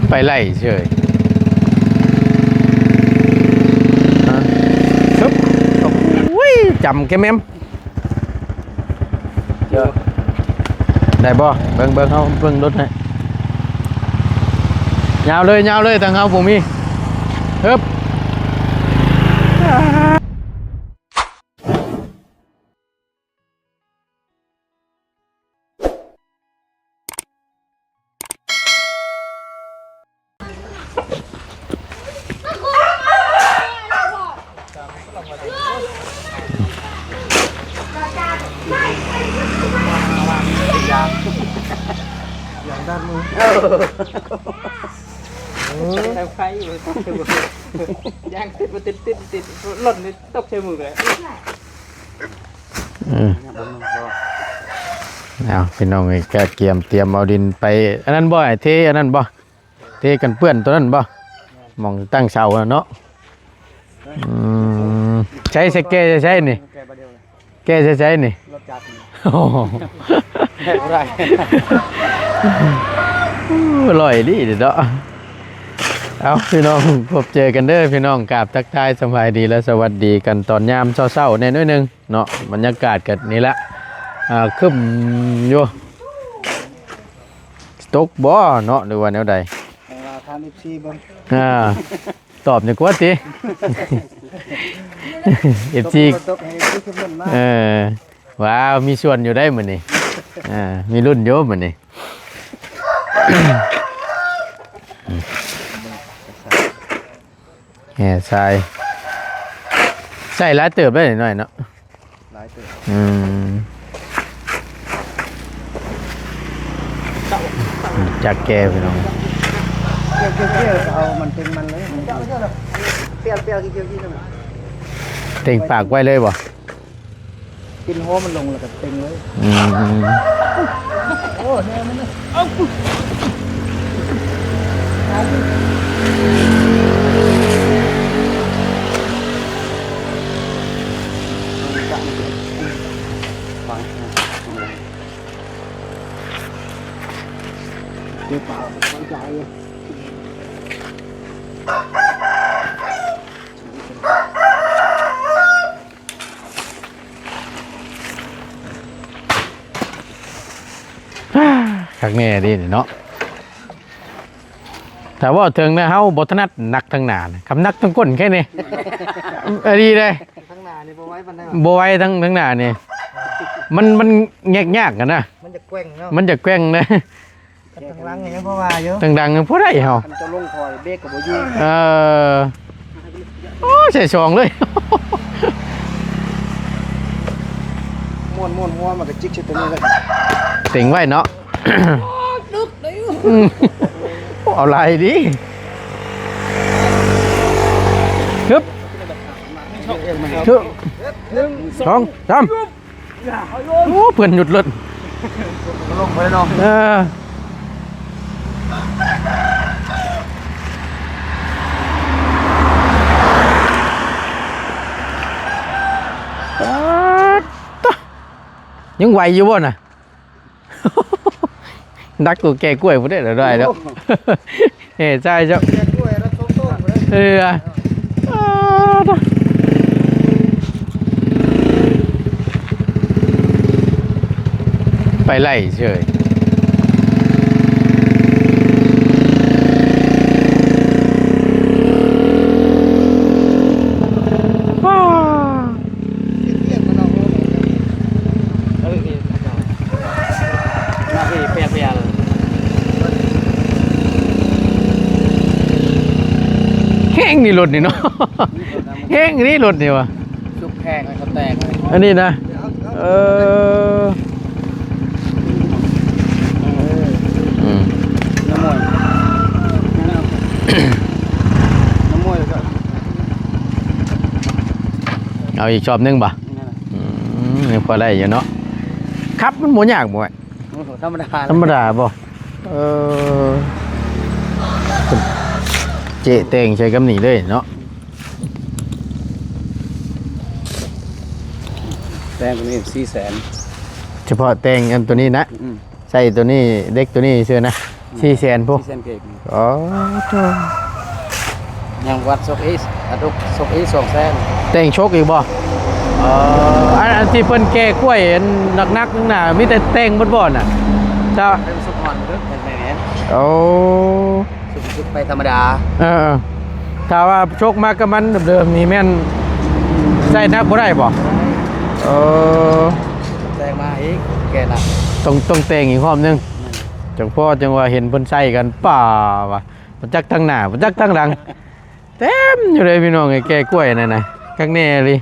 ໄປໄລ່ເສີຍ. ຮະ? ຊຶບ. ໂອ້ຍ ຈຳແກແມ່ມ. ເອີ ໄດ້ບໍ່? ເບິ່ງ ເບິ່ງ ເຮົາເບິ່ງລົດໃຫ້. ຍາວເລີຍ ຍາວເລີຍ ທາງເຮົາບໍ່ມີ. ຮຶບ. ຢາງດັນມື ເອີ ເອີ ແຕ່ໄຟຢູ່ ຢາງຕິດບໍ່ຕິດ ຕິດ ຕິດ ຫຼົ່ນນີ້ຕົກໃສ່ມືເລີຍ. ອືມ ເອົາ ພີ່ນ້ອງເອີຍ ກະກຽມຕຽມເອົາດິນໄປ ອັນນັ້ນບໍ່ ໄອ້ເທ ອັນນັ້ນບໍ່? ເທກັນເປື້ອນຕົວນັ້ນບໍ່? ໝ່ອງຕັ້ງເສົານະເນາະ. ອືມ ໃຊ້ ໃຊ້ແກ່ໃຊ້ໃສນີ້? ແກ່ໃຊ້ໃສນີ້? ລົດຈັກນີ້. ໂອ້ໂຫ ແບກບໍ່ໄດ້. ອືມ ອະລ່ອຍດີເດເນາະ. ເອົາ ພີ່ນ້ອງ ພົບເຈີກັນເດີພີ່ນ້ອງ ກາບທັກທາຍສະບາຍດີ ແລະ ສະຫວັດດີກັນຕອນຍາມເຊົ້າໆແດ່ໜ້ອຍໜຶ່ງເນາະ. ບັນຍາກາດກໍນີ້ລະ ອ່າ ຄຶ້ມຢູ່ ຊິຕົກບໍ່ເນາະ ຫຼືວ່າແນວໃດ? ໃຫ້ວ່າຖາມເອັຟຊີເບິ່ງ ອ່າ ຕອບໜ້ອຍກວ່າຕິ ເອັຟຊີ ຕົກບໍ່ຕົກ ໃຫ້ເອັຟຊີຄອມເມັນມາ. ເອີ ວ້າວ ມີສ່ວນຢູ່ໄດ໋ມື້ນີ້ ອ່າ ມີລຸ້ນຢູ່ມື້ນີ້. ແຫ່ຊາຍ ໃສ່ຫຼາຍເຕີບໄດ໋ໜ້ອຍເນາະ. ຫຼາຍເຕີບ. ອືມ ຈັກແກ່ພີ່ນ້ອງ ກ່ຽວໆ ເອົາມັນເຕັງມັນເລີຍ ປ່ຽນໆ ກ່ຽວໆ ເຕັງປາກໄວ້ເລີຍບໍ່? ປິ່ນຫົວມັນລົງແລ້ວກໍເຕັງເລີຍ. ອືມ ໂອ້ ແນວມັນນະ ເອົາ ເກັບເອົາໄວ້ໃຈ. ຄັກແນ່ເດ້ນີ້ເນາະ. ຖ້າເວົ້າເຖິງນະ ເຮົາບໍ່ຖະໜັດໜັກທາງໜ້ານະ ຄຳໜັກທາງກົ້ນແຄ່ນີ້ ອັນນີ້ເດ້. ທາງໜ້ານີ້ບໍ່ໄວປານໃດ ບໍ່ໄວທາງ ທາງໜ້ານີ້ ມັນ ມັນແຍກຍາກຫັ້ນນະ ມັນຈະແກວ່ງເນາະ ມັນຈະແກວ່ງເດ້. ທາງຫຼັງຍັງພໍວ່າຢູ່ ທາງຫຼັງຍັງພໍໄດ້ເຮົາ ຄັນຈະລົງຄ່ອຍເບຣກກໍບໍ່ຢູ່. ເອີ ໂອ້ ໃສ່ສອງເລີຍ ມ້ວນໆ ຫົວມັນກໍຈິກໃສ່ຕົວນີ້ເລີຍ ເຕັງໄວ້ເນາະ. ອືມ ເອົາຫຼາຍດີ. ຮຶບ ຮຶບ ໜຶ່ງ ສອງ ສາມ. ໂອ້ ເພື່ອນຢຸດລົດ ລົງໄປເນາະ. ເອີ ປາດຕະ ຍັງໄຫວຢູ່ບໍ່ນະ? ໜັກກວ່າແກ່ກ້ວຍພຸ້ນເດ້ ໄດ້ແລ້ວ. ໂອ້ ເອີ ໃຊ່ເຈົ້າ ແກ່ກ້ວຍລະສອງໂຕພຸ້ນເດ້. ເອີ ໄປໄລ່ເສີຍ. ແຮງນີ້ລົດນີ້ເນາະ ແຮງນີ້ລົດນີ້ວ່າ ສຸກແຮງ ອັນນີ້ນະ ເອີ ອືມ ນ້ຳມັນ ນ້ຳມັນ ເອົາອີກຊອບໜຶ່ງບໍ່? ອືມ ຍັງພໍໄດ້ຢູ່ເນາະ ຂັບມັນບໍ່ຍາກບໍ່? ໂອ້ໂຫ ທຳມະດາ ທຳມະດາບໍ່? ເອີ ເຈະແຕ່ງໃສ່ກັບນີ້ເລີຍເນາະ ແຕ່ງຕົວນີ້ສີ່ແສນ ສະເພາະແຕ່ງອັນຕົວນີ້ນະ. ອືມ ໃສ່ຕົວນີ້ ເຫຼັກຕົວນີ້ຊື່ນະ. ສີ່ແສນພຸ້ນ ສີ່ແສນກີບ. ອໍ ໂທ້ ຍັງວັດສົກອີກ ອາ ສົກອີກສອງແສນ. ແຕ່ງສົກອີກບໍ່? ເອີ ອັນ ອັນທີ່ເພິ່ນແກ່ກ້ວຍອັນໜັກໆນັ້ນນະ ມີແຕ່ແຕ່ງໝົດບໍ່ນະ? ເຈົ້າ ເປັນສົກອ່ອນເດີ ແຕ່ງແມ່ນ. ໂອ້ ສົກ ສົກໄປທຳມະດາ. ເອີ ຖ້າວ່າສົກມາກັບມັນເດີມໆນີ້ແມ່ນໃຊ້ໜັກບໍ່ໄດ້ບໍ່? ເອີ ແຕ່ງມາອີກ ແກ່ໜັກ ຕ້ອງ ຕ້ອງແຕ່ງອີກຮອບໜຶ່ງ. ແມ່ນ ຈັ່ງພໍຈັ່ງວ່າເຫັນເພິ່ນໃສ່ກັນ ປ້າວ່າ ບໍ່ຈັກທາງໜ້າ ບໍ່ຈັກທາງຫຼັງ ເຕັມຢູ່ເລີຍພີ່ນ້ອງເອີຍ ແກ່ກ້ວຍນັ້ນນະ ຄັກແນ່ອີ່ຫຼີ.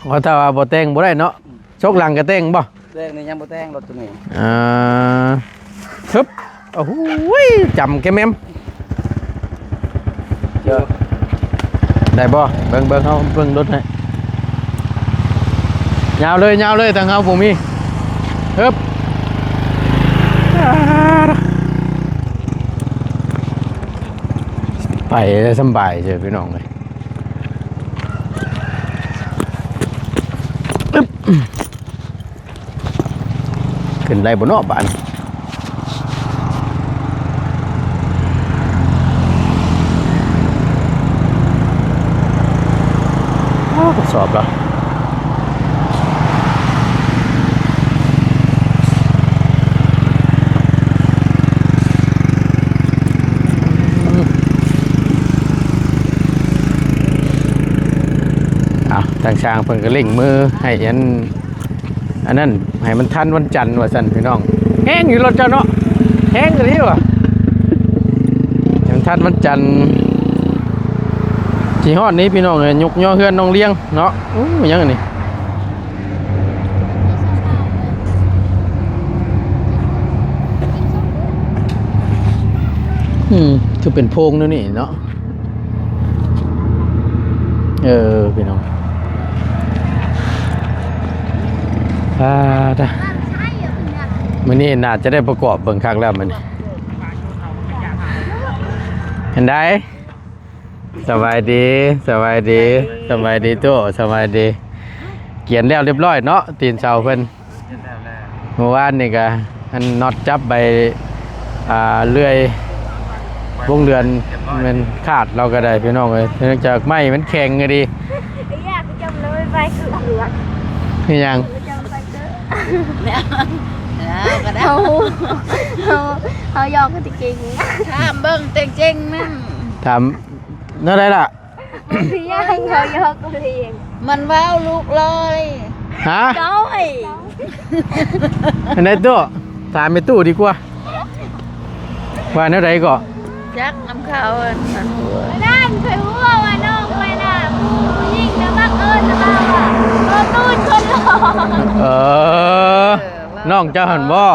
ວ່າຖ້າວ່າບໍ່ແຕ່ງບໍ່ໄດ້ເນາະ. ອືມ ສົກຫຼັງກໍແຕ່ງບໍ່? ແຕ່ງນີ້ຍັງບໍ່ແຕ່ງ ລົດໂຕນີ້. ອ່າ ຮຶບ ໂອ້ໂຫ ຈຳແກະແໝມ ເອີ ໄດ້ບໍ່? ເບິ່ງ ເບິ່ງ ເຮົາເບິ່ງລົດໃຫ້. ຍາວເລີຍ ຍາວເລີຍ ທາງເຮົາບໍ່ມີ. ຮຶບ ໄປໄດ້ສຳບາຍເດີ້ພີ່ນ້ອງເອີຍ. ອຶບ ຂຶ້ນໄດ້ບໍ່ເນາະບາດນີ້? ອ້າວ ກະສອບລະ ອືມ ອ້າວ ທາງຊ່າງເພິ່ນກະເລັ່ງມືໃຫ້ອັນ ອັນນັ້ນໃຫ້ມັນທັນວັນຈັນວ່າຊັ້ນພີ່ນ້ອງ. ແຮງຢູ່ລົດເຈົ້າເນາະ ແຮງອີ່ຫຼີວ່າ ໃຫ້ມັນທັນວັນຈັນ ຊິຮອດນີ້ພີ່ນ້ອງເອີຍ. ຍົກຍໍເຮືອນນ້ອງລຽງເນາະ. ໂອ້ ຫຍັງອັນນີ້? ອືມ ຄືເປັນໂພງແນວນີ້ເນາະ. ເອີ ພີ່ນ້ອງ ອ່າ ຕາ ມື້ນີ້ໜ້າຈະໄດ້ປະກອບເບິ່ງຄັກແລ້ວມື້ນີ້. ເຫັນໃດ? ສະບາຍດີ ສະບາຍດີ ສະບາຍດີຕູ້ ສະບາຍດີ. ກຽນແລ້ວລຽບລ້ອຍເນາະ ຕີນເສົາເພິ່ນ. ເມື່ອວານນີ້ກະອັນນັອດຈັບໃບ ອ່າ ເລື່ອຍວົງເດືອນແມ່ນຂາດແລ້ວກະໄດ້ພີ່ນ້ອງເອີຍ ເນື່ອງຈາກໄມ້ມັນແຂງອີ່ຫຼີ. ເຮັດຫຍັງ? ເຮົາ ເຮົາ ເຮົາຢອກກັນເກັ່ງ ຖາມເບິ່ງແຕ່ງເຈັງນັ້ນ ຖາມແນວໃດລະ? ບໍ່ມີຫຍັງ ເຮົາຢອກກັນເອງ ມັນເວົ້າລູກລອຍ. ຮະ? ໂອ້ຍ ອັນໃດຕູ້? ຖາມແມ່ຕູ້ດີກວ່າ ວ່າແນວໃດເກາະ? ຈັກນຳເຂົາອັນນັ້ນ ນັ້ນຂ້ອຍຮູ້ວ່ານ້ອງຂ້ອຍນະ ຜູ້ ຜູ້ຍິງນະມັກເອີ້ນລາວວ່າ ໂຕຕູນຄົນຫຼໍ່. ເອີ ເອີ ນ້ອງເຈົ້າຫັ້ນບໍ່?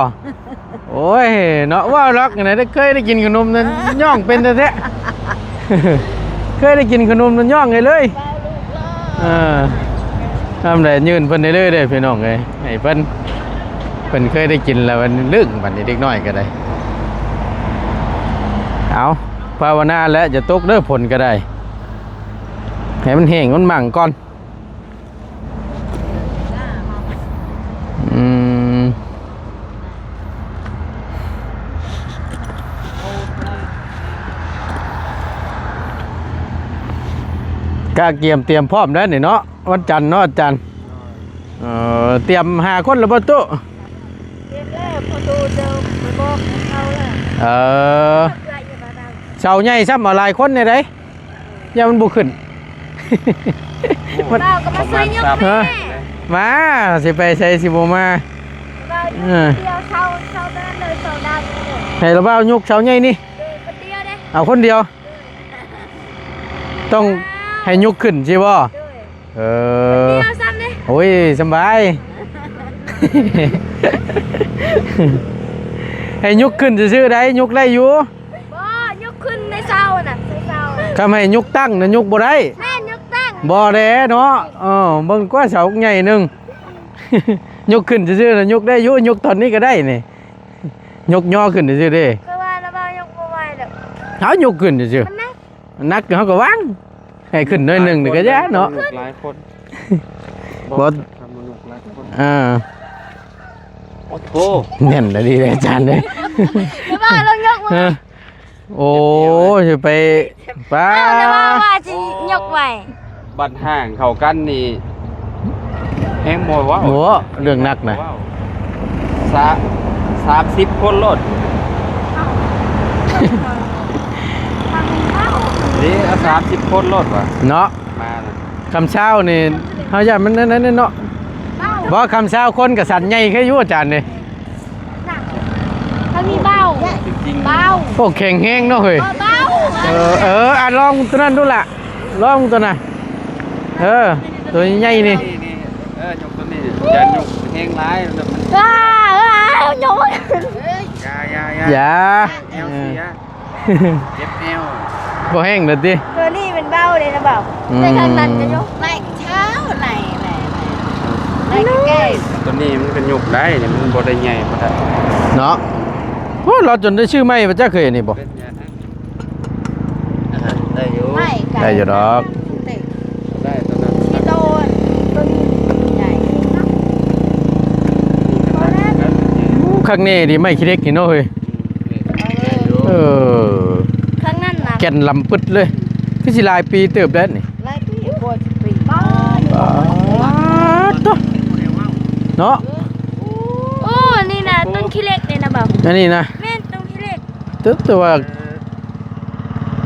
ໂອ້ຍເນາະ ເວົ້າລັກຫັ້ນນະ ເຄີຍໄດ້ກິນຂະໜົມນັ້ນ ຍ້ອງເປັນແທ້ໆ ເຄີຍໄດ້ກິນຂະໜົມນັ້ນ ຍ້ອງໃຫ້ເລີຍ. ເອີ ທຳໃດຍື່ນເພິ່ນໄດ້ເລີຍເດ້ພີ່ນ້ອງເອີຍ ໃຫ້ເພິ່ນ ເພິ່ນເຄີຍໄດ້ກິນແລ້ວມັນລຶ້ງ ບັດນີ້ເດັກນ້ອຍກະໄດ້. ເອົາ ພາວະນາແຫຼະ ຢ່າຕົກເດີ້ ຝົນກະໄດ້ ໃຫ້ມັນແຫ້ງມັນໝັ່ງກ່ອນ. ອືມ ກະກຽມຕຽມພ້ອມແລ້ວນີ້ເນາະ ວັນຈັນເນາະອາຈານ. ເອີ ຕຽມຫ້າຄົນແລ້ວບໍ່ຕູ້? ຕຽມແລ້ວ ພໍຕູ້ເດີໄປບອກເຂົາແລ້ວ. ເອີ ເສົາໃຫຍ່ຊ້ຳ ເອົາຫຼາຍຄົນແດ່ໃດ. ຢ້ານມັນບໍ່ຂຶ້ນ ບ່າວກະມາຊ່ວຍຍົກ ຮະ ແດ່ ມາ ຊິໄປໃສຊິບໍ່ມາ ບ່າວ ເອີ ດຽວເສົາ ເສົານັ້ນເລີຍ ເສົາດຳເລີຍ ໃຫ້ລະບ່າວຍົກເສົາໃຫຍ່ນີ້ ເອີ ຄົນດຽວເດ້ ເອົາຄົນດຽວ ຕ້ອງໃຫ້ຍົກຂຶ້ນຊິບໍ່? ໂດຍ ເອີ ຄົນດຽວຊ້ຳເດ້ ໂອ້ຍ ສຳບາຍ ໃຫ້ຍົກຂຶ້ນຊື່ໆໃດ ຍົກໄດ້ຢູ່. ບໍ່ ຍົກຂຶ້ນໃນເສົານະ ໃນເສົາ ຄຳໃຫ້ຍົກຕັ້ງນະ ຍົກບໍ່ໄດ້ ແມ່ນ ຍົກຕັ້ງ ບໍ່ແດ່ເນາະ. ເອີ ເບິ່ງກວ່າເສົາໃຫຍ່ໜຶ່ງ ຍົກຂຶ້ນຊື່ໆນະ ຍົກໄດ້ຢູ່ ຍົກຕອນນີ້ກະໄດ້ນີ້ ຍົກຍໍຂຶ້ນຊື່ໆເດ້. ຄືວ່າລະບ່າວຍົກບໍ່ໄຫວດອກ ເອົາ ຍົກຂຶ້ນຊື່ໆ ມັນໜັກ ມັນໜັກ ເຮົາກະວາງ ໃຫ້ຂຶ້ນໜ້ອຍໜຶ່ງນີ້ກະຢ່າເນາະ ຫຼາຍຄົນ ບໍ່ ທຳມະນຸກຫຼາຍຄົນ ອ່າ ໂອ້ ແໜ້ນອີ່ຫຼີເດ້ອາຈານເດ້. ແຕ່ວ່າລອງຍົກມາ ເອີ ໂອ້ຍ ໄປ ປ້າ ອ້າວ ແຕ່ວ່າວ່າຊິຍົກໄວ້ ບັດຫ່າງເຂົ້າກັນນີ້ແຮງບໍ່ເວົ້າ. ໂອ້ ເລື່ອງໜັກນະ ສາມສິບຄົນໂລດ. ເດ້ ເອົາສາມສິບຄົນໂລດວ່າເນາະ ມານະ. ຄຳເຊົ້ານີ້ ເຮົາຢ້ານມັນນັ້ນເນາະ. ບໍ່ ຄຳເຊົ້າຄົນກໍສັນໃຫຍ່ຄືຢູ່ອາຈານເດ້. ມັນມີເບົາ ເບົາ ໂອ້ ແຂງແຮງເນາະເຮີ້ຍ. ເບົາ ເອີ ເອີ ອ່ະ ລອງຕົວນັ້ນດູລະ ລອງຕົວນັ້ນ. ເອີ ຕົວໃຫຍ່ນີ້ ນີ້ ນີ້ ເອີ ຍົກຕົວນີ້ ຢ່າຍົກແຮງຫຼາຍ ມັນ ອ້າ ອ້າ ຍົກ ຢ່າ ຢ່າ ຢ່າ ຢ່າ ແອວເສຍ. ເຈັບແອວ ບໍ່ແຮງເລີຍຕິ? ຕົວນີ້ມັນເບົາເດ້ນະເບົາ. ອືມ ແຕ່ທາງນັ້ນກໍຍົກໄດ້ເຊົ້າໄຫຼ ໄຫຼ ໄຫຼ ໄຫຼແກ່ ຕົວນີ້ມັນກໍຍົກໄດ້ນີ້ ມັນບໍ່ໄດ້ໃຫຍ່ປານໃດເນາະ. ໂອ້ ລາວຈົນໄດ້ຊື້ໃໝ່ບໍ່ຈັກເຄີຍນີ້ບໍ່? ເປັນຫຍັງ? ອ່າ ໄດ້ຢູ່ ໄດ້ຢູ່ດອກ. ໄດ້ຕົວນັ້ນ ທີ່ໂຕ ຕົວນີ້ໃຫຍ່ ຄັກແນ່ເດ ໄມ້ຂີ້ເຫຼັກນີ້ເນາະເຮີ້ຍ. ເອີ ຂ້າງນັ້ນນະ ແກ່ນລຳປຶດເລີຍ ຄືຊິຫຼາຍປີເຕີບແລ້ວນີ້. ຫຼາຍປີ ກວ່າສິບປີ ປາດໂທ້ ເນາະ. ໂອ້ ອັນນີ້ນະ ຕົ້ນຂີ້ເຫຼັກເດ້ນະເບົາ. ອັນນີ້ນະ ແມ່ນ ຕົ້ນຂີ້ເຫຼັກ ແຕ່ ແຕ່ວ່າ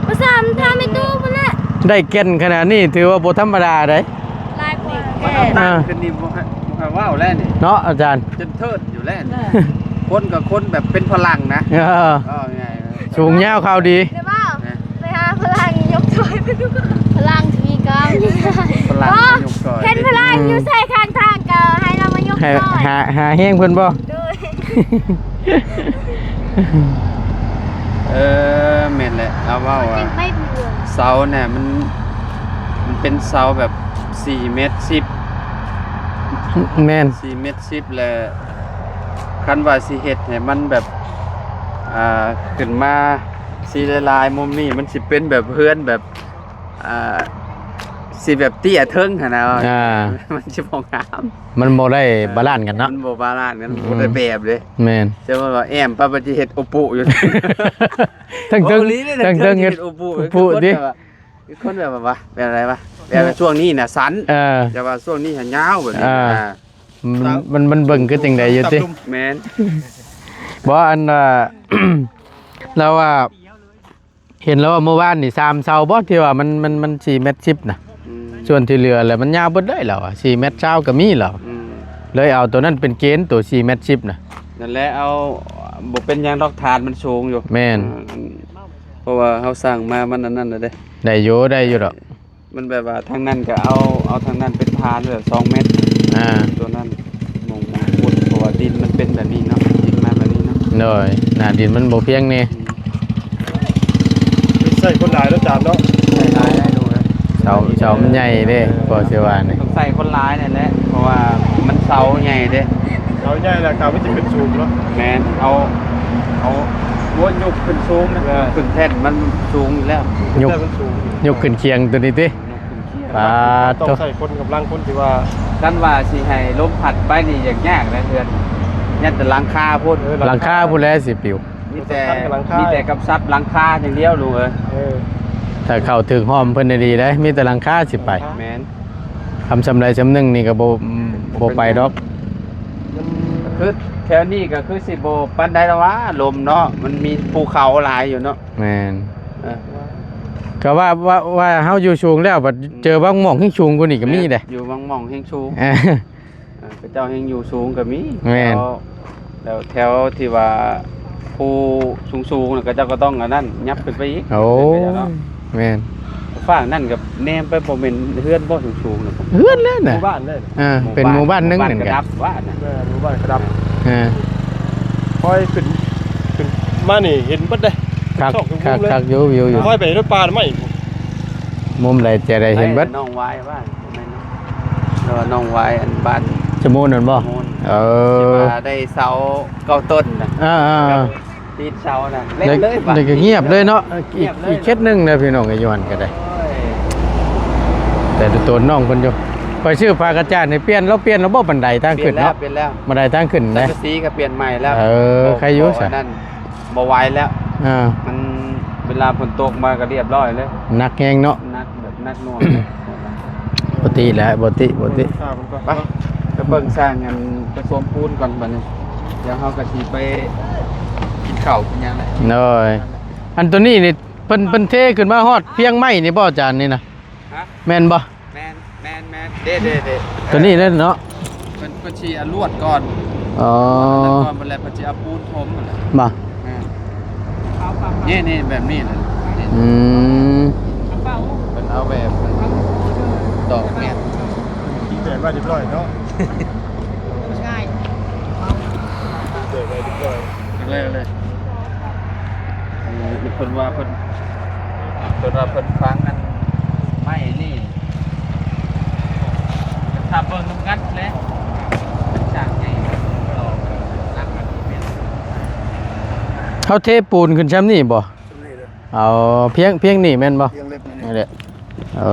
ບໍ່ຊ້ຳ ຖາມແມ່ຕູ້ພຸ້ນແຫຼະ. ໄດ້ແກ່ນຂະໜາດນີ້ຖືວ່າບໍ່ທຳມະດາໃດ. ຫຼາຍກວ່າ ມັນເອົາຕັ້ງຂຶ້ນນີ້ ບໍ່ໃຫ້ ບໍ່ໃຫ້ເວົ້າແລ້ວນີ້ເນາະອາຈານ ຈົນເທີດຢູ່ແລ້ວນີ້. ຄົນກໍຄົນແບບເປັນພະລັງນະ ເອີ ເວົ້າງ່າຍໆ ສູງຍາວຂາວດີ. ໄປຫາພະລັງຍົກຊ່ອຍ ພະລັງທີ່ມີກຳລັງ ພະລັງມາຍົກຊ່ອຍ ເຫັນພະລັງຢູ່ໃສຂ້າງທາງກໍໃຫ້ລາວມາຍົກຊ່ອຍ. ຫາ ຫາແຮງເພິ່ນບໍ່? ໂດຍ. ເອີ ແມ່ນແຫຼະ ລາວເວົ້າວ່າ ເສົານະ ມັນ ມັນເປັນເສົາແບບສີ່ແມັດສິບ. ແມ່ນ ສີ່ແມັດສິບ ແລະ ຄັນວ່າຊິເຮັດໃຫ້ມັນແບບ ອ່າ ຂຶ້ນມາຊິຫຼາຍໆ ມຸມນີ້ມັນຊິເປັນແບບເຮືອນແບບ ອ່າ ຊິແບບເຕ້ຍເທິງຫັ້ນນະ. ອ່າ ມັນຊິບໍ່ງາມ ມັນບໍ່ໄດ້ບາລານກັນເນາະ. ມັນບໍ່ບາລານກັນ ອືມ ບໍ່ໄດ້ແບບເດ້. ແມ່ນ ເຈົ້າວ່າແອ້ມປະປະຈິເຮັດໂອປຸຢູ່ ທັງເທິງ ທັງເທິງເຮັດໂອປຸ ໂອປຸຕິ. ຄົນແບບວ່າ ແບບໃດວະ ແບບວ່າຊ່ວງນີ້ນະສັ້ນ ເອີ ແຕ່ວ່າຊ່ວງນີ້ຫາຍາວແບບນີ້. ອ່າ ອ່າ ມັນ ມັນ ມັນເບິ່ງຄືຈັ່ງໃດຢູ່ຕິ? ແມ່ນ ບໍ່ ອັນວ່າ ລາວວ່າ ເຫັນລາວວ່າມື້ວານນີ້ສາມເສົາບໍ່ ທີ່ວ່າມັນ ມັນ ມັນສີ່ແມັດສິບນະ. ອືມ ສ່ວນທີ່ເຫຼືອແລ້ວມັນຍາວເບິດເລີຍລາວວ່າ ສີ່ແມັດຊາວກໍມີລາວ. ອືມ ເລີຍເອົາໂຕນັ້ນເປັນເກນ ໂຕສີ່ແມັດສິບນະ. ນັ້ນແຫຼະ ເອົາ ບໍ່ເປັນຫຍັງດອກ ຖານມັນສູງຢູ່. ແມ່ນ ເອີ ເພາະວ່າເຮົາສ້າງມາມັນອັນນັ້ນແລ້ວເດ້. ໄດ້ຢູ່ ໄດ້ຢູ່ດອກ. ມັນແບບວ່າທາງນັ້ນກໍເອົາ ເອົາທາງນັ້ນເປັນຖານແບບສອງແມັດ. ອ່າ ຕົວນັ້ນໝ່ອງ ໝ່ອງຂຸດ ເພາະວ່າດິນມັນເປັນແບບນີ້ເນາະ ດິນມາແບບນີ້ເນາະ. ໂດຍ ໜ້າດິນມັນບໍ່ພຽງແນ່. ອືມ ໃຊ້ຄົນຫຼາຍເນາະ ຈານເນາະ. ໃຊ້ຫຼາຍໄດ້ ເສົາ ເສົາມັນໃຫຍ່ເດ້ ເອີ ກໍຊິວ່ານີ້ ຕ້ອງໃຊ້ຄົນຫຼາຍນັ້ນແຫຼະ ເພາະວ່າມັນເສົາໃຫຍ່ເດ້. ເສົາໃຫຍ່ແລ້ວກໍມັນຊິຂຶ້ນສູງເນາະ. ແມ່ນ ເອົາ ເອົາ ໂອ້ຍ ຍົກຂຶ້ນສູງນະ. ເອີ ຂຶ້ນແທ່ນມັນສູງຢູ່ແລ້ວ ຍົກ ແຕ່ມັນສູງ ຍົກຂຶ້ນຄຽງຕົວນີ້ຕິ. ປາດໂທ້ ຕ້ອງໃຊ້ຄົນ ກຳລັງຄົນທີ່ວ່າ ຄັນວ່າຊິໃຫ້ລົມພັດໄປນີ້ຍາກໆນະເຮືອນ ຍັນແຕ່ຫຼັງຄາພຸ້ນ. ເອີ ຫຼັງຄາພຸ້ນແຫຼະຊິປິວ. ມີແຕ່ ມີແຕ່ກຳຊັບຫຼັງຄາຢ່າງດຽວລູກເອີຍ. ເອີ ຖ້າເຂົ້າຖືກຮ່ອມເພິ່ນດີໆໄດ໋ ມີແຕ່ຫຼັງຄາຊິໄປ. ແມ່ນ ຄຳສ່ຳໃດສ່ຳໜຶ່ງນີ້ກໍບໍ່ ບໍ່ໄປດອກ. ມັນ ຄືແຖວນີ້ກໍຄືຊິບໍ່ປານໃດລະຫວາ ລົມເນາະ ມັນມີພູເຂົາຫຼາຍຢູ່ເນາະ. ແມ່ນ ເອີ ກໍວ່າ ວ່າ ວ່າເຮົາຢູ່ສູງແລ້ວ ບັດເຈີບາງໝ່ອງແຮງສູງກວ່ານີ້ກໍມີເດ້. ຢູ່ບາງໝ່ອງແຮງສູງ ເອີ ເຂົາເຈົ້າແຮງຢູ່ສູງກໍມີ. ແມ່ນ ແລ້ວ ແລ້ວແຖວທີ່ວ່າພູສູງໆນະ ເຂົາເຈົ້າກໍຕ້ອງອັນນັ້ນ ຫຍັບຂຶ້ນໄປອີກ. ໂອ້ ເປັນໄປໄດ້ເນາະ. ແມ່ນ ຟາກນັ້ນກໍແນມໄປ ບໍ່ແມ່ນເຮືອນບໍ່ສູງໆນະ ເຮືອນແລ້ວນະ ໝູ່ບ້ານເລີຍ. ອ່າ ເປັນໝູ່ບ້ານໜຶ່ງ ໝູ່ບ້ານກະດັບວ່ານະ. ເອີ ໝູ່ບ້ານກະດັບ. ອ່າ ຄ່ອຍຂຶ້ນ ຂຶ້ນມານີ້ເຫັນເບິດເດ້. ຄັກ ຄັກ ຄັກຢູ່ ວິວຢູ່. ຄ່ອຍໄປລົດປ່າໄມ້ ມຸມໃດຈະໄດ້ເຫັນເບິດ. ນ້ອງວາຍວ່າ ແມ່ນ ແຕ່ວ່ານ້ອງວາຍ ອັນບ້ານ ສະມູນນັ້ນບໍ່? ສະມູນ. ເອີ ທີ່ວ່າໄດ້ເສົາເກົ້າຕົ້ນນະ. ອ່າໆໆ ຕິດເສົານະ ເລັກເລີຍ. ແລ້ວກໍງຽບເລີຍເນາະ. ອີກ ອີກເຂດໜຶ່ງນະ ພີ່ນ້ອງ ຢູ່ຫັ້ນກໍໄດ້. ໂອ້ຍ ແຕ່ໂຕນ້ອງເພິ່ນຢູ່ ຂ້ອຍຊື້ຜ້າກະຈາດນີ້ ປ່ຽນ ລາວປ່ຽນແລ້ວບໍ່? ບັນໄດທາງຂຶ້ນເນາະ ປ່ຽນແລ້ວ ບັນໄດທາງຂຶ້ນ ສັງກະສີກໍປ່ຽນໃໝ່ແລ້ວ. ເອີ ໄຄຢູ່ຊະ ອັນນັ້ນບໍ່ໄຫວແລ້ວ. ເອີ ມັນເວລາຝົນຕົກມາກໍລຽບຮ້ອຍເລີຍ ໜັກແຮງເນາະ ໜັກແບບໜັກໜ່ວງ. ບໍ່ຕິແຫຼະ ບໍ່ຕິ ບໍ່ຕິ. ໄປ ໄປເບິ່ງຊ່າງອັນປະສົມປູນກ່ອນບັດນີ້ ດຽວເຮົາກໍຊິໄປກິນເຂົ້າກິນຫຍັງແຫຼະ. ໂດຍ ອັນໂຕນີ້ນີ້ ເພິ່ນ ເພິ່ນເທຂຶ້ນມາຮອດພຽງໄມ້ນີ້ບໍ່ ອາຈານ ນີ້ນະ? ຮະ? ແມ່ນບໍ່? ແມ່ນ ແມ່ນ ແມ່ນ ເດ້ ເດ້ ເດ້ ໂຕນີ້ເດ້ເນາະ ເພິ່ນ ເພິ່ນຊິເອົາລວດກ່ອນ. ອໍ ລວດກ່ອນ ບັດແລ້ວເພິ່ນຊິເອົາປູນຖົມຫັ້ນແຫຼະ. ບໍ່? ແມ່ນ ນີ້ ນີ້ ແບບນີ້ນະ ນີ້ ອືມ ເພິ່ນເອົາແບບ ດອກແມ່ນ ມີແບບໄວ້ຮຽບຮ້ອຍເນາະ ງ່າຍ ເປີດໄວ້ຮຽບຮ້ອຍ ເອົາເລີຍ ເອົາເລີຍ. ເອີ ເພິ່ນວ່າເພິ່ນ ເພິ່ນວ່າເພິ່ນຝັງອັນໄມ້ນີ້ ຖ້າເບິ່ງນຳກັນແຫຼະ ເປັນຊ່າງໃຫຍ່ ເຮົາເທປູນຂຶ້ນຊ່ຳນີ້ບໍ່? ຊ່ຳນີ້ເດີ ເອົາພຽງ ພຽງນີ້ແມ່ນບໍ່? ພຽງເຫຼັກນີ້ ນີ້ແຫຼະ. ເອີ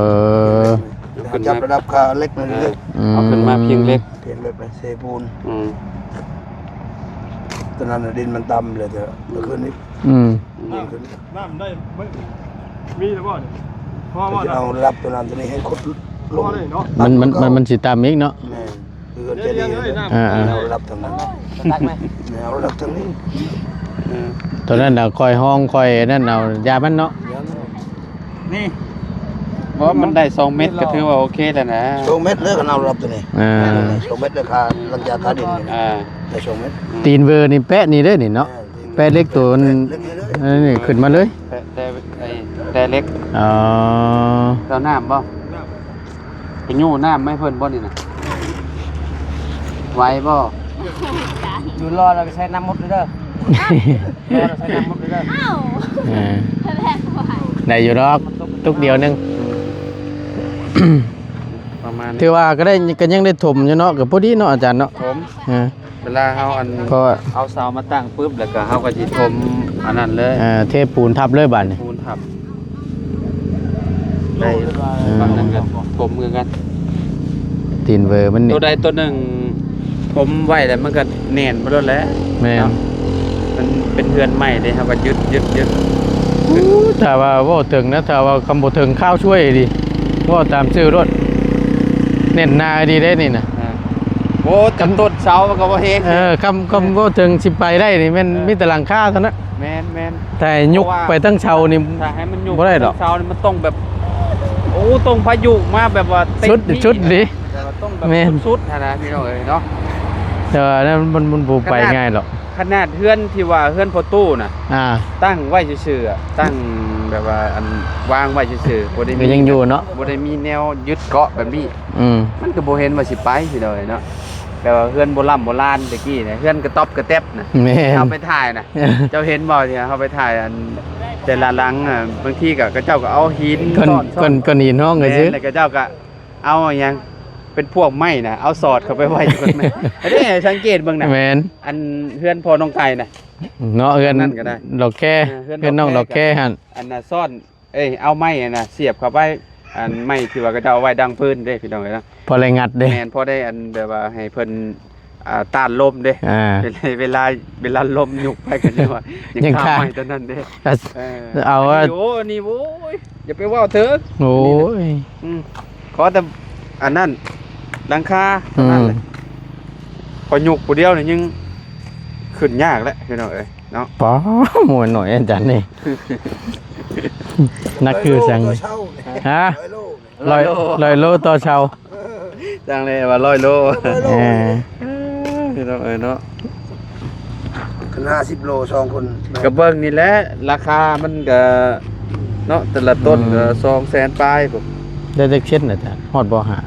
ຂຶ້ນມາ ຈັບລະດັບຄ່າເຫຼັກນີ້ເດີ ອືມ ເອົາຂຶ້ນມາພຽງເຫຼັກ ພຽງເຫຼັກນີ້ ເທປູນ ອືມ ຕອນນັ້ນດິນມັນຕ່ຳເລີຍ ເທື່ອຄືນນີ້ ອືມ ດີຂຶ້ນ ນ້ຳໄດ້ ມີແລ້ວບໍ່ນີ້? ພໍບໍ່ ເອົາລະດັບຕົວນັ້ນຕົວນີ້ໃຫ້ຂຸດລົງ ພໍໄດ້ເນາະ ມັນ ມັນ ມັນ ມັນຊິຕ່ຳອີກເນາະ ແມ່ນ ຄືເຮືອນເຈດີ ອ່າໆ ເອົາລະດັບທາງນັ້ນ ຕັກໄໝ ແມ່ນ ເອົາລະດັບທາງນີ້ ເອີ ຕົວນັ້ນນະ ຄ່ອຍຮອງ ຄ່ອຍນັ້ນເອົາ ຢ່າມັນເນາະ ຢ່າມັນ ນີ້ ບໍ່ ມັນໄດ້ສອງເມັດກໍຖືວ່າໂອເຄແລ້ວນະ ສອງເມັດເລີຍ ຄັນເອົາລະດັບຕົວນີ້ ອ່າ ສອງເມັດເລີຍ ຄ່າ ຫຼັງຈາກຄ່າດິນນີ້ ອ່າ ໄດ້ສອງເມັດ ຕີນເວີນີ້ແປະນີ້ເດ້ນີ້ເນາະ ແປະເຫຼັກໂຕ ແປະເຫຼັກນີ້ເລີຍ ອັນນີ້ຂຶ້ນມາເລີຍ ແຕ່ ແຕ່ ໄອ້ ແຕ່ເຫຼັກ ອໍ ເຈົ້ານ້ຳບໍ່? ໄປຍູ້ນ້ຳໃຫ້ເພິ່ນບໍ່ນີ້ນະ? ໄຫວບໍ່? ຢູ່ລໍແລ້ວກໍໃສ່ນ້ຳໝົດເດີ ລໍແລ້ວໃສ່ນ້ຳໝົດເດີ ອ້າວ ເອີ ແລະບໍ່ໄຫວ ໄດ້ຢູ່ດອກ ຕຸກດຽວໜຶ່ງ ປະມານ ຖືວ່າກໍໄດ້ ກໍຍັງໄດ້ຖົມຢູ່ເນາະ ກໍພໍດີເນາະອາຈານເນາະ ຖົມ ເອີ ເວລາເຮົາອັນ ເພາະວ່າເອົາເສົາມາຕັ້ງປຶບ ແລ້ວກໍເຮົາກໍຊິຖົມອັນນັ້ນເລີຍ ເອີ ເທປູນທັບເລີຍບາດນີ້ ປູນທັບ ໄດ້ ເອີ ບາດນັ້ນກໍຖົມຄືກັນ ຕີນເວີມັນນີ້ ໂຕໃດໂຕໜຶ່ງຖົມໄວ້ແລ້ວມັນກໍແໜ້ນໄປໂລດແຫຼະ ແມ່ນ ເນາະ ມັນເປັນເຮືອນໃໝ່ເດ້ ເຮົາກໍຍຶດ ຍຶດ ຍຶດ ໂອ້ ຖ້າວ່າເວົ້າເຖິງນະ ຖ້າວ່າຄຳບໍ່ເຖິງຄາວຊ່ວຍດີ ເວົ້າຕາມຊື່ໂລດ ແໜ້ນໜາດີເດ້ນີ້ນະ ອ່າ ໂອ້ ຈຳຕົ້ນເສົາມັນກໍບໍ່ແຮງ ເອີ ຄຳ ຄຳເວົ້າເຖິງຊິໄປໄດ້ນີ້ແມ່ນ ເອີ ມີແຕ່ຫຼັງຄາເທົ່ານັ້ນ ແມ່ນໆ ຖ້າໃຫ້ຍົກໄປທັງເສົານີ້ ຖ້າໃຫ້ມັນຍົກ ບໍ່ໄດ້ດອກ ເສົານີ້ມັນຕ້ອງແບບ ໂອ້ ຕ້ອງພາຍຸມາແບບວ່າເຕັມທີ່ ສຸດ ສຸດລີ ແບບວ່າຕ້ອງແບບ ແມ່ນ ສຸດໆຫັ້ນນະ ພີ່ນ້ອງເອີຍເນາະ ແຕ່ວ່ານັ້ນມັນ ມັນບໍ່ໄປງ່າຍດອກ ຂະໜາດເຮືອນທີ່ວ່າເຮືອນພໍ່ຕູ້ນະ ອ່າ ຕັ້ງໄວ້ຊື່ໆ ຕັ້ງແບບວ່າອັນວາງໄວ້ຊື່ໆ ບໍ່ໄດ້ມີ ກໍຍັງຢູ່ເນາະ ບໍ່ໄດ້ມີແນວຍຶດເກາະແບບນີ້ ອືມ ມັນກໍບໍ່ເຫັນວ່າຊິໄປ ພີ່ນ້ອງເອີຍເນາະ ແຕ່ວ່າເຮືອນໂບລຳໂບລານແຕ່ກີ້ນະ ເຮືອນກະຕ໊ອບກະແຕັບນະ ແມ່ນ ເຮົາໄປຖ່າຍນະ ເຈົ້າເຫັນບໍ່ ທີ່ເຮົາໄປຖ່າຍອັນແຕ່ລະຫຼັງນະ ບາງທີກໍເຂົາເຈົ້າກໍເອົາຫີນ ກ້ອນ ກ້ອນ ກ້ອນຫີນຮອງ ແມ່ນ ຊື່ ແລ້ວເຂົາເຈົ້າກໍເອົາຫຍັງ ເປັນພວກໄມ້ນະ ເອົາສອດເຂົ້າໄປໄວ້ຢູ່ ອັນນີ້ໃຫ້ສັງເກດເບິ່ງນະ ແມ່ນ ອັນເຮືອນພໍ່ນ້ອງໄກ່ນະ ເນາະ ເຮືອນ ນັ້ນກໍໄດ້ ດອກແຄ ເອີ ເຮືອນ ເຮືອນນ້ອງດອກແຄ ດອກແຄຫັ້ນ ອັນນ່າ ຊ້ອນ ເອີຍ ເອົາໄມ້ຫັ້ນນະ ສຽບເຂົ້າໄປ ອັນໄມ້ທີ່ວ່າເຂົາເຈົ້າເອົາໄວ້ດັງຟືນເດ້ ພີ່ນ້ອງເອີຍເນາະ ພໍໄດ້ງັດເດ້ ແມ່ນ ພໍໄດ້ອັນແບບວ່າໃຫ້ເພິ່ນ ອ່າ ຕ້ານລົມເດ້ ອ່າ ເວລາ ເວລາ ເວລາລົມຍຸກໄປກໍຍັງວ່າ ຍັງຄາໄມ້ຕົວນັ້ນເດ້ ເອີ ເອົາ ອັນນີ້ ໂອ້ ອັນນີ້ ໂອ້ຍ ຢ່າໄປເວົ້າເຖິງ ໂອ້ຍ ອືມ ຂໍແຕ່ອັນນັ້ນ ຫຼັງຄາເທົ່ານັ້ນແຫຼະ ອືມ ຂ້ອຍຍົກຜູ້ດຽວນີ້ຍັງຂຶ້ນຍາກແຫຼະ ພີ່ນ້ອງເອີຍເນາະ ປາ ໝວນໜ້ອຍອາຈານນີ້ ໜັກຄືສັງ ຮະ ຮ້ອຍໂລ ຮ້ອຍໂລຕໍ່ເຊົ້າ ຈັ່ງເລີຍວ່າຮ້ອຍໂລ ຮ້ອຍໂລ ເອີ ພີ່ນ້ອງເອີຍເນາະ ຂຶ້ນຫ້າສິບໂລສອງຄົນ ກໍເບິ່ງນີ້ແຫຼະ ລາຄາມັນກໍເນາະ ແຕ່ລະຕົ້ນ ອືມ ກໍສອງແສນປາຍພຸ້ນ ໄດ້ຈັກເຊັນນະ ຮອດບໍ່ ຫ້າ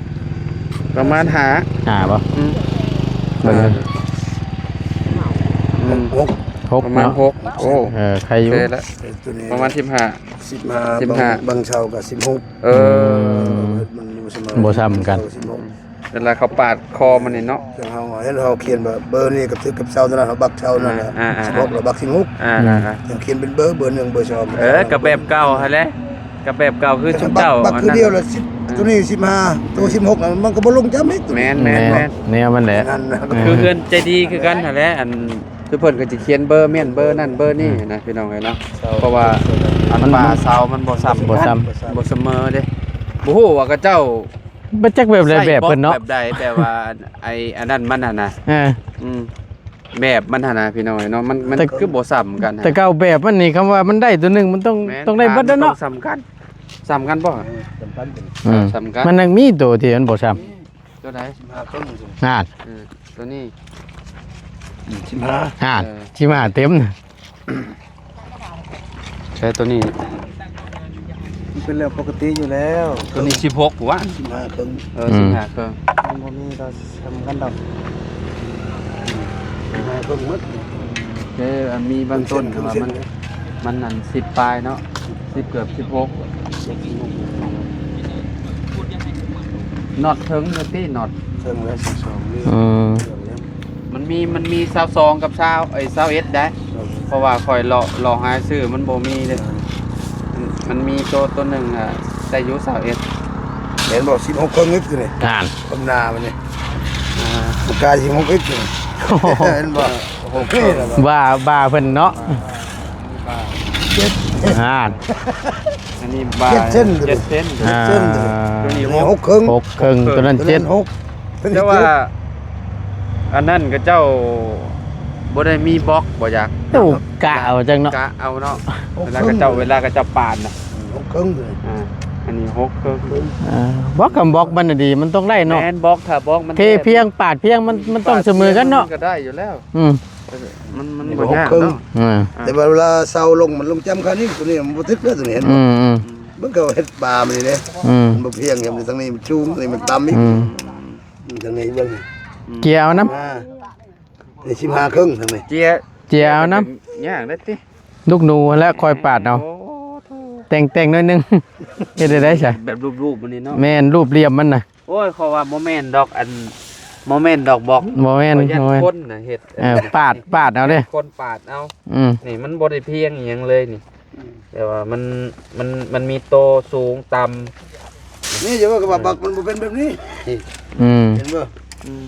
ປະມານຫ້າ ຫ້າບໍ່ ອືມ ເບິ່ງ ຫ້າ ເບິ່ງ ຫົກ ຫົກ ປະມານ ເນາະ ຫົກ ໂອ້ ເອີ ໄຄຢູ່ ໂອເຄລະ ປະມານສິບຫ້າ ສິບຫ້າ ສິບຫ້າ ບາງ ບາງເຊົ້າກໍສິບຫົກ ເອີ ອືມ ມັນບໍ່ສະເໝີ ບໍ່ສ່ຳກັນ ສິບຫົກ ເວລາເຂົາປາດຄໍມັນນີ້ເນາະ ເຮົາ ເຫັນເຮົາຂຽນວ່າເບີນີ້ກໍຖືກກັບເສົານັ້ນ ເຮົາບັກເສົານັ້ນ ອ່າ ອ່າ ອ່າ ສິບຫົກ ເຮົາບັກສິບຫົກ ອ່າ ອ່າ ອ່າ ເຮົາຂຽນເປັນເບີ ເບີໜຶ່ງ ເບີສອງ ເອີ ກໍແບບເກົ່າຫັ້ນແຫຼະ ກໍແບບເກົ່າຄືຊຸມເຈົ້າ ບັກ ບັກຄືດຽວລະສິບ ອ່າ ຕົວນີ້ສິບຫ້າ ຕົວສິບຫົກ ມັນກໍບໍ່ລົງຈຳອີກ. ແມ່ນ ແມ່ນ ແມ່ນ ແນວມັນແຫຼະ ນັ້ນນະ ເອີ ຄືເຮືອນໃຈດີຄືກັນຫັ້ນແຫຼະ ອັນ ຄືເພິ່ນກໍຈະຂຽນເບີ ແມ່ນເບີນັ້ນເບີນີ້ ອືມ ນະ ພີ່ນ້ອງເອີຍເນາະ. ເພາະວ່າອັນ ມັນ ຝາເສົາມັນບໍ່ສ່ຳ ບໍ່ສ່ຳ ບໍ່ສະເໝີເດ້. ບໍ່ຮູ້ວ່າເຂົາເຈົ້າ ບໍ່ຈັກແບບໃດ ແບບເພິ່ນເນາະ ແບບໃດ ແບບວ່າໄອ້ອັນນັ້ນມັນຫັ້ນນະ ເອີ ອືມ ແບບມັນຫັ້ນນະ ພີ່ນ້ອງເອີຍເນາະ ມັນ ມັນ ແຕ່ ຄືບໍ່ສ່ຳກັນຫັ້ນ. ແຕ່ເກົ່າແບບມັນນີ້ ຄຳວ່າມັນໄດ້ຕົວໜຶ່ງ ມັນຕ້ອງ ແມ່ນ ຕ້ອງໄດ້ເບິດແລ້ວເນາະ ຖານມັນຕ້ອງສ່ຳກັນ ສ່ຳກັນບໍ່? ເອີ ສ່ຳກັນ ເອີ ສ່ຳກັນ ມັນຍັງມີໂຕທີ່ມັນບໍ່ສ່ຳ. ໂຕໃດ? ສິບຫ້າເຄິ່ງ ຫັ້ນ ເອີ ໂຕນີ້ ອືມ ສິບຫ້າ ຫັ້ນ ເອີ ສິບຫ້າເຕັມ. ໃຊ້ໂຕນີ້ ມັນເປັນເລື່ອງປົກກະຕິຢູ່ແລ້ວ. ໂຕນີ້ສິບຫົກຫວາ ສິບຫ້າເຄິ່ງ ເອີ ອືມ ສິບຫ້າເຄິ່ງ ມັນບໍ່ມີຕໍ່ ສ່ຳກັນດອກ ສິບຫ້າເຄິ່ງໝົດ. ເອີ ອັນມີບາງຕົ້ນ ເປັນເສັ້ນ ວ່າມັນ ເປັນເສັ້ນ ມັນອັນ ສິບປາຍເນາະ ສິບ ເກືອບສິບຫົກ. ນັອດເທິງຢູ່ຕິ ນັອດເທິງແລ້ວ ສິບສອງນີ້ ອືມ ມັນມີ ມັນມີຊາວສອງກັບຊາວ ເອີຍ ຊາວເອັດໄດ໋ ເອີ ເພາະວ່າຂ້ອຍເລາະ ເລາະຫາຊື້ມັນບໍ່ມີເດ້. ເອີ ມັນ ມັນມີໂຕ ໂຕໜຶ່ງ ອະ ໄດ້ຢູ່ຊາວເອັດ ເຫັນບໍ່? ສິບຫົກເຄິ່ງນີ້ ນີ້ ຫັ້ນ ເບິ່ງໜ້າມັນນີ້ ອາ ປາກກາສິບຫົກນີ້ ໂອ້ໂຫ ເຫັນບໍ່? ໂອເຄແລ້ວ ວ່າ ວ່າເພິ່ນເນາະ ອ່າ ອັນນີ້ບາ ເຈັດເຊັນ ເຈັດເຊັນ ເຈັດເຊັນ ອ່າ ໂຕນີ້ຫົກ ຫົກເຄິ່ງ ຫົກເຄິ່ງ ໂຕນັ້ນເຈັດ ໂຕນັ້ນຫົກ ແຕ່ວ່າອັນນັ້ນເຂົາເຈົ້າບໍ່ໄດ້ມີບລັອກບໍ່ຢາກ ໂອ້ ກະເອົາຈັ່ງເນາະ ກະເອົາເນາະ ຫົກເຄິ່ງ ເວລາເຂົາເຈົ້າ ເວລາເຂົາເຈົ້າປາດນະ ຫົກເຄິ່ງ ອ່າ ອັນນີ້ຫົກເຄິ່ງ ອ່າ ບລັອກ ຄັນບລັອກມັນດີ ມັນຕ້ອງໄດ້ເນາະ ແມ່ນ ບລັອກ ຖ້າບລັອກມັນ ເທພຽງ ປາດພຽງ ມັນ ມັນຕ້ອງສະເໝີກັນເນາະ ມັນກໍໄດ້ຢູ່ແລ້ວ ອືມ ມັນ ມັນບໍ່ຍາກເນາະ ອ່າ ແຕ່ວ່າເວລາເສົາລົງ ມັນລົງຈ້ຳຄານີ້ ຕົວນີ້ມັນບໍ່ຖືກເດີ ຕົວນີ້ເຫັນບໍ່ ອືມໆ ມັນກໍເຮັດບາມັນນີ້ເດ້ ອືມ ມັນບໍ່ພຽງ ທາງນີ້ມັນສູງ ທາງນີ້ມັນຕ່ຳອີກ ອືມ ທາງນີ້ເບິ່ງ ເກຍເອົານຳ ອ່າ ນີ້ສິບຫ້າເຄິ່ງ ທາງນີ້ ເກຍ ເກຍເອົານຳ ຍາກເດ້ຕິ ລູກໜູຫັ້ນແຫຼະ ຄອຍປາດເອົາ ໂອ້ໂຫ ແຕ່ງໆ ໜ້ອຍໜຶ່ງ ເຮັດໄດ້ໃດຊະ ແບບຮູບໆ ມັນນີ້ເນາະ ແມ່ນ ຮູບຫຼ່ຽມມັນນະ ໂອ້ຍ ຂ້ອຍວ່າບໍ່ແມ່ນດອກ ອັນ ບໍ່ແມ່ນດອກບລັອກ ບໍ່ແມ່ນ ບໍ່ແມ່ນ ຄົນນະເຮັດ ເອີ ປາດ ປາດເອົາເດ້ ຄົນປາດເອົາ ອືມ ນີ້ມັນບໍ່ໄດ້ພຽງອີ່ຫຍັງເລີຍນີ້ ແຕ່ວ່າມັນ ມັນ ມັນມີໂຕສູງຕ່ຳ ນີ້ ຢ່າວ່າກັບວ່າບັກມັນບໍ່ເປັນແບບນີ້ ອືມ ເຫັນບໍ່? ອືມ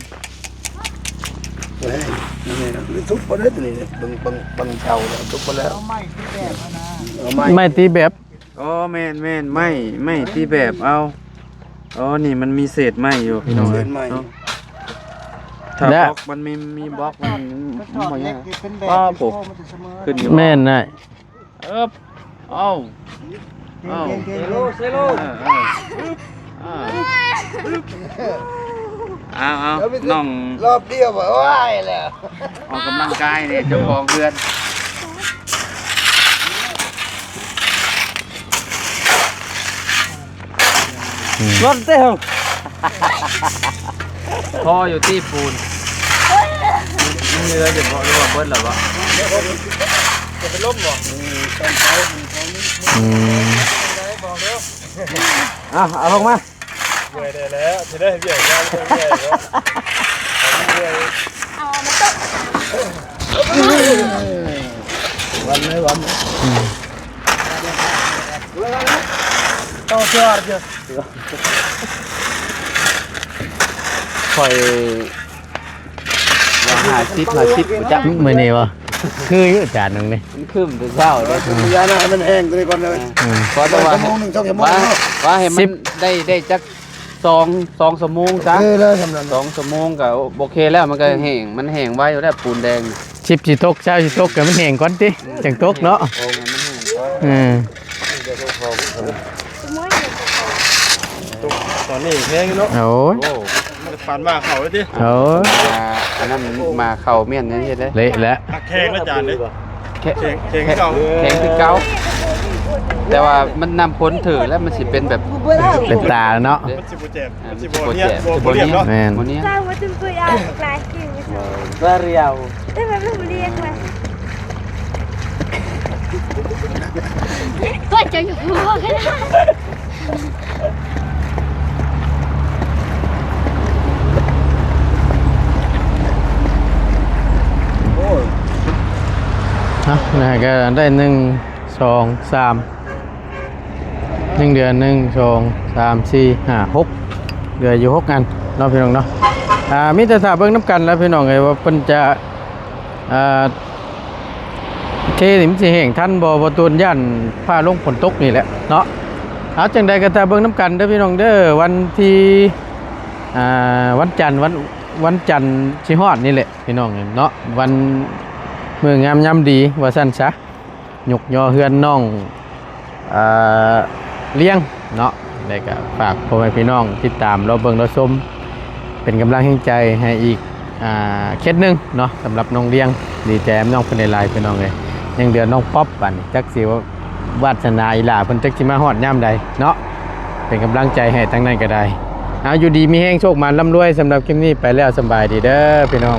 ເອີຍ ນີ້ນະ ມັນທຸບບໍ່ໄດ້ຕົວນີ້ ເບິ່ງ ເບິ່ງ ເບິ່ງເຕົາແລ້ວ ທຸບບໍ່ແລ້ວ ເອົາໄມ້ທີ່ແບບຫັ້ນນະ ເອົາໄມ້ ໄມ້ຕີແບບ ອໍ ແມ່ນໆ ໄມ້ ໄມ້ຕີແບບເອົາ ອໍ ນີ້ມັນມີເສດໄມ້ຢູ່ ພີ່ນ້ອງເອີຍ ເສດໄມ້ ເນາະ ຖ້າບລັອກມັນມີ ມີບລັອກມັນ ມັນບໍ່ຍາກ ປ້າໂຫ ຂຶ້ນຢູ່ ແມ່ນນະ ເອີບ ເອົາ ເອົາ ເຊໂລ ເຊໂລ ເອີ ເອີ ເອີ ເອົາ ເອົາ ເອົາ ນ້ອງ ລອບດຽວ ໂອ້ຍ ແລ້ວ ອອກກຳລັງກາຍນີ້ ເຈົ້າຂອງເຮືອນ ອືມ ລົດເດ້ ພໍຢູ່ຕິປູນ ມັນເຫຼືອຢູ່ບໍ່ ຫຼືວ່າເບິດແລ້ວບໍ່? ຈະເປັນລົມບໍ່? ອືມ ອ່ະ ເອົາລົງມາ ເມື່ອຍໄດ້ແລ້ວ ຊິໄດ້ວຽກງານເມື່ອຍເນາະ ເອົາມາຕົກ ວັນເລີຍ ວັນ ອືມ ໂຕເທື່ອ ເທື່ອ ຂ້ອຍວ່າຫ້າສິບ ຫ້າສິບ ບໍ່ຈັກ ມື້ນີ້ບໍ່? ຄືຢູ່ຈານໜຶ່ງນີ້ ມັນຄືມແຕ່ເຊົ້າເດ້ ອືມ ຢ່ານະ ໃຫ້ມັນແຫ້ງຕົວນີ້ກ່ອນເດີ ອືມ ພໍແຕ່ວ່າ ຊົ່ວໂມງໜຶ່ງ ສອງຊົ່ວໂມງ ວ່າ ເນາະ ວ່າໃຫ້ມັນ ສິບ ໄດ້ ໄດ້ຈັກ ສອງ ສອງຊົ່ວໂມງຊະ ໂອເຄແລ້ວ ຊ່ຳນັ້ນ ສອງຊົ່ວໂມງກໍໂອເຄແລ້ວ ມັນກໍແຫ້ງ ມັນແຫ້ງໄວຢູ່ແລ້ວ ປູນແດງ ສິບ ຊິຕົກ ຊາວ ຊິຕົກ ໃຫ້ມັນແຫ້ງກ່ອນຕິ ອືມ ຈັ່ງຕົກເນາະ ໂອ້ ໃຫ້ມັນແຫ້ງກ່ອນ ເອີ ຕົກຕອນນີ້ແຮງເນາະ ໂອ້ຍ ໂອ້ ມັນຈະປານໝາເຂົ້າເລີຍຕິ ໂອ້ຍ ອັນນັ້ນໝາເຂົ້າແມ່ນເຮັດໄດ້ ເລະແລ້ວ ແຂງອາຈານເດ້ ແຂງ ແຂງ ແຂງຄືເກົ່າ ແຂງຄືເກົ່າ ແຕ່ວ່າມັນ ນ້ຳຝົນຖືກແລ້ວມັນຊິເປັນແບບ ເປັນຕາເນາະ ມັນຊິບໍ່ແຈບ ອ່າ ມັນຊິບໍ່ ມັນຊິບໍ່ແຈບ ບໍ່ ບໍ່ ບໍ່ ເນາະ ແມ່ນ ບໍ່ ເນາະ ເຈົ້າວ່າຈຸ້ມເກີຍອາກຫຼາຍກິນ ບໍ່ ເຈົ້າ ໂອ້ຍ ເຈົ້າຢູ່ ໂອ້ຍ ເນາະ ນະ ກໍໄດ້ໜຶ່ງ ສອງ ສາມ ໄ ຍັງເດືອໜຶ່ງ ສອງ ສາມ ສີ່ ຫ້າ ຫົກ ເຫຼືອຢູ່ຫົກອັນເນາະພີ່ນ້ອງເນາະ. ອ່າ ມີແຕ່ຖ້າເບິ່ງນຳກັນແຫຼະພີ່ນ້ອງເອີຍ ວ່າເພິ່ນຈະ ອ່າ ເທນີ້ມັນຊິແຫ້ງທັນບໍ່ ບໍ່ຕົວານຢ້ານຟ້າລົງຝົນຕົກນີ້ແຫຼະເນາະ. ເອົາ ຈັ່ງໃດກໍຖ້າເບິ່ງນຳກັນເດີພີ່ນ້ອງເດີ. ວັນທີ ອ່າ ວັນຈັນ ວັນ ວັນຈັນຊິຮອດນີ້ແຫຼະພີ່ນ້ອງເນາະ ວັນ ມື້ງາມຍາມດີວ່າຊັ້ນຊະ. ຍົກຍໍເຮືອນນ້ອງ ເອີ ລ້ຽງເນາະ ແລ້ວກໍຝາກພໍ່ແມ່ພີ່ນ້ອງຕິດຕາມລໍເບິ່ງລໍຊົມ ເປັນກຳລັງແຮງໃຈໃຫ້ອີກ ອ່າ ເຂດໜຶ່ງເນາະ ສຳລັບນ້ອງລ້ຽງ. ດີໃຈນຳນ້ອງເພິ່ນຫຼາຍໆ ພີ່ນ້ອງເອີຍ. ຍັງເຫຼືອນ້ອງປັອບ ບາດນີ້ຈັກຊິວາສະໜາອີ່ຫຼ້າເພິ່ນຈັກຊິມາຮອດຍາມໃດເນາະ ເປັນກຳລັງໃຈໃຫ້ທາງນັ້ນກໍໄດ້. ເອົາ ຢູ່ດີມີແຮງ ໂຊກໝານ ລ່ຳລວຍ. ສຳລັບຄລິບນີ້ໄປແລ້ວ ສຳບາຍດີເດີພີ່ນ້ອງ.